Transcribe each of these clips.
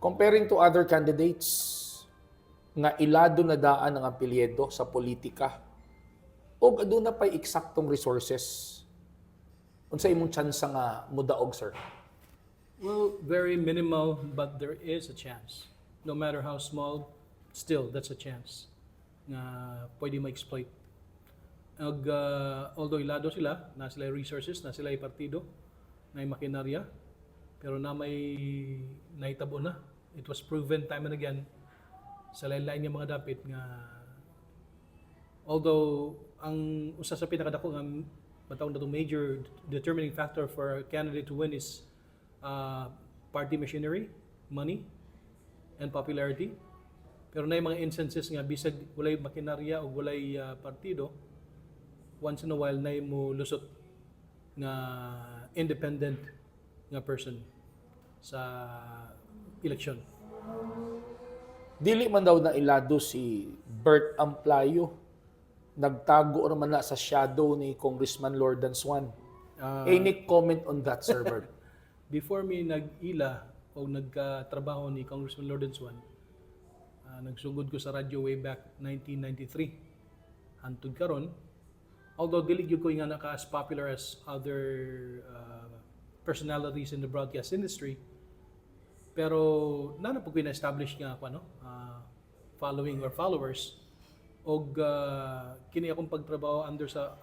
Comparing to other candidates nga ilado na daan ang apelyido sa politika og aduna pay eksaktong resources, unsa imong tsansa nga mudaog, sir? Well, very minimal, but there is a chance. No matter how small, still that's a chance nga pwede ma-exploit. Ag, although ilado sila, na sila resources, na sila partido, na makinarya, pero na may nahitabo na. It was proven time and again sa lain-lain nga mga dapit nga although ang usa sa pinakadako nga matawag na major determining factor for a candidate to win is party machinery, money, and popularity. Pero na mga instances nga bisag walay makinarya o walay partido, once in a while na mo lusot nga independent nga person sa eleksyon. Dili man daw na ilado si Bert Amplayo. Nagtago naman na sa shadow ni Congressman Lordan Swan. Any comment on that, Sir Bert? Before mi nag-ila o nagkatrabaho ni Congressman Lordan Swan, nagsugod ko sa radyo way back 1993. Hantod karon, although dili gyud ko nga naka as popular as other personalities in the broadcast industry, pero naa na po ko na-establish nga ako ano, following or followers og kini akong pagtrabaho under sa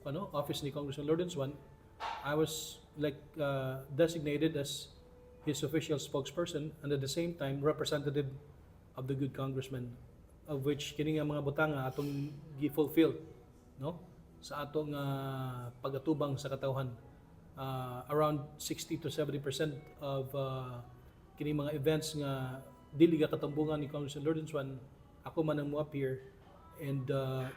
ano, office ni Congressman Lordan Swan. I was like designated as his official spokesperson and at the same time representative of the good congressman, of which kini nga mga butanga atong gi-fulfill, no, sa atong pagatubang sa katawhan. Around 60 to 70% of kini mga events nga dili ga katambungan ni Congressman Lordan Swan, ako man ang mo appear and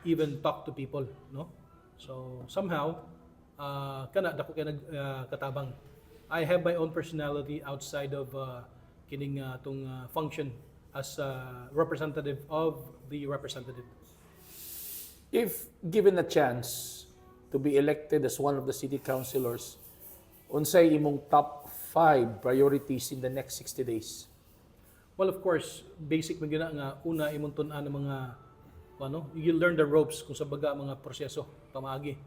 even talk to people, no? So somehow kana dako kay nag katabang. I have my own personality outside of kining atong function as a representative of the representative. If given a chance to be elected as one of the city councilors, unsay imong top five priorities in the next 60 days? Well, of course, basic man gyud na nga una imong tun-an ng mga ano, you learn the ropes kung sa baga mga proseso pamaagi.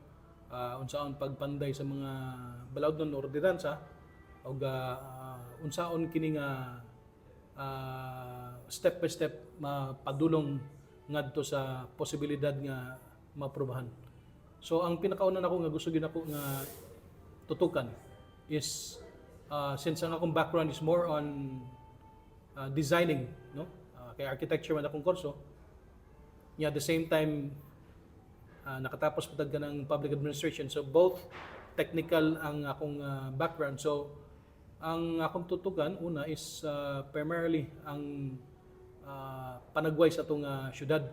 Unsaon pagpanday sa mga balaod nun ordinansa og unsaon kini nga step by step mapadulong ngadto sa posibilidad nga maprobahan. So ang pinakauna nako nga gusto gyud nako nga tutukan is since ang akong background is more on designing, no? Kay architecture man akong kurso. Yeah, at the same time nakatapos pa ka ng public administration. So both technical ang akong background. So ang akong tutukan una is primarily ang panagway sa atong syudad.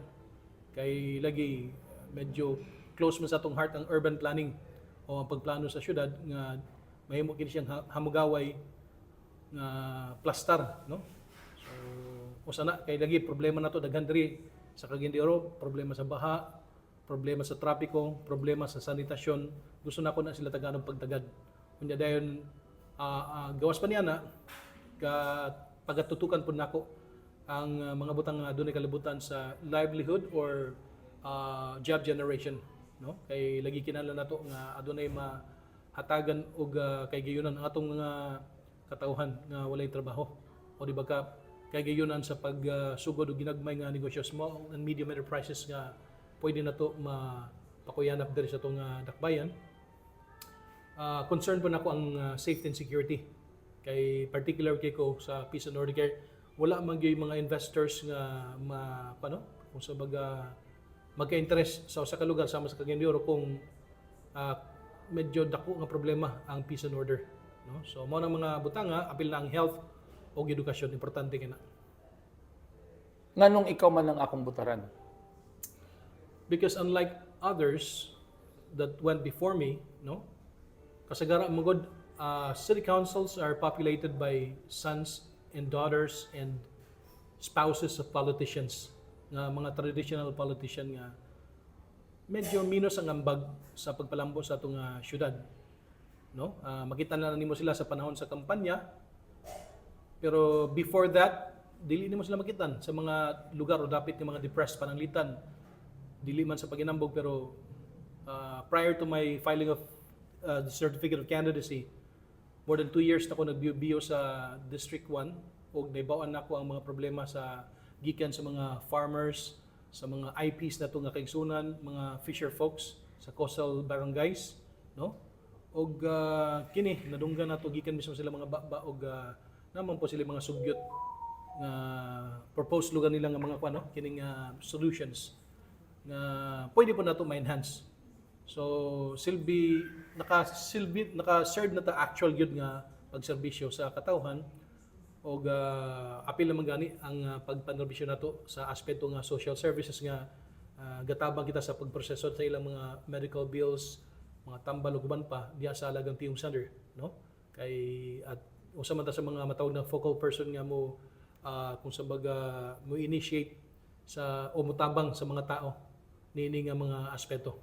Kay lagi medyo close man sa atong heart ang urban planning o ang pagplano sa syudad nga mahimo kini siyang hamugaway nga plastar, no? So usa na kay lagi problema nato daghan diri sa Cagayan de Oro, problema sa baha, problema sa trapiko, problema sa sanitasyon. Gusto nako na sila tagaan og pagtagad. Unya dayon gawas pa niya na ka pagatutukan pud nako ang mga butang nga adunay kalibutan sa livelihood or job generation, no? Kay lagi kinahanglan nato nga adunay mahatagan og kay gayunan ang atong mga katawhan nga walay trabaho o di ba ka kay gayunan sa pagsugod og ginagmay nga negosyo, small and medium enterprises nga pwede nato mapakuyanap diri sa atong dakbayan. Concern po nako ang safety and security kay particular kay ko sa peace and order kay wala man gyud mga investors nga ma paano kung sa baga magka-interest sa usa ka lugar sama sa Cagayan de Oro kung medyo dako nga problema ang peace and order, no? So mao nang mga butanga, apil na ang health ug edukasyon, importante kina. Nganong ikaw man ang akong butaran? Because unlike others that went before me, no? Kasagara magod city councils are populated by sons and daughters and spouses of politicians nga mga traditional politician nga medyo minus ang ambag sa pagpalambo sa atong syudad, no? Makita na nimo sila sa panahon sa kampanya. Pero before that, dili nimo sila makitan sa mga lugar o dapit nga mga depressed pananglitan. Dili man sa paginambog, pero prior to my filing of the certificate of candidacy, more than 2 years na ko nagbiyo sa District 1 ug nahibaw-an nako ang mga problema sa gikan sa mga farmers, sa mga IPs nato nga kaigsunan, mga fisher folks sa coastal barangays, no? Og kini nadunggan nato gikan mismo sila mga baba og naman po sila mga sugyot nga proposed lugar nila nga mga kuan, no, kining solutions nga pwede po nato ma-enhance. So silbi naka silbi naka-serve na ta actual gyud nga pagserbisyo sa katawhan og apil naman gani ang pagpanerbisyo nato sa aspeto nga social services nga gatabang kita sa pagproseso sa ilang mga medical bills, mga tambal ug uban pa diha sa Alagang Tiyong Center, no? Kay at usa man ta sa mga matawag na focal person nga mo kung sa baga mo initiate sa o mutabang sa mga tao niini nga mga aspeto.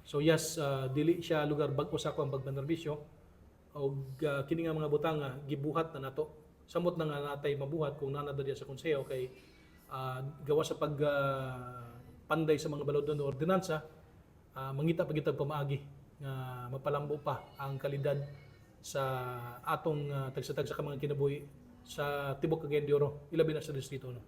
So yes, dili siya lugar bag-o sa ako ang pagpanerbisyo og kini nga mga butanga gibuhat na nato. Samot na nga natay mabuhat kung naa na diya sa konseho kay gawa sa pag panday sa mga balodon o ordinansa, mangita pa kitag pamaagi nga mapalambo pa ang kalidad sa atong tagsa-tagsa ka mga kinabuhi sa tibok Cagayan de Oro, ilabi na sa distrito, no.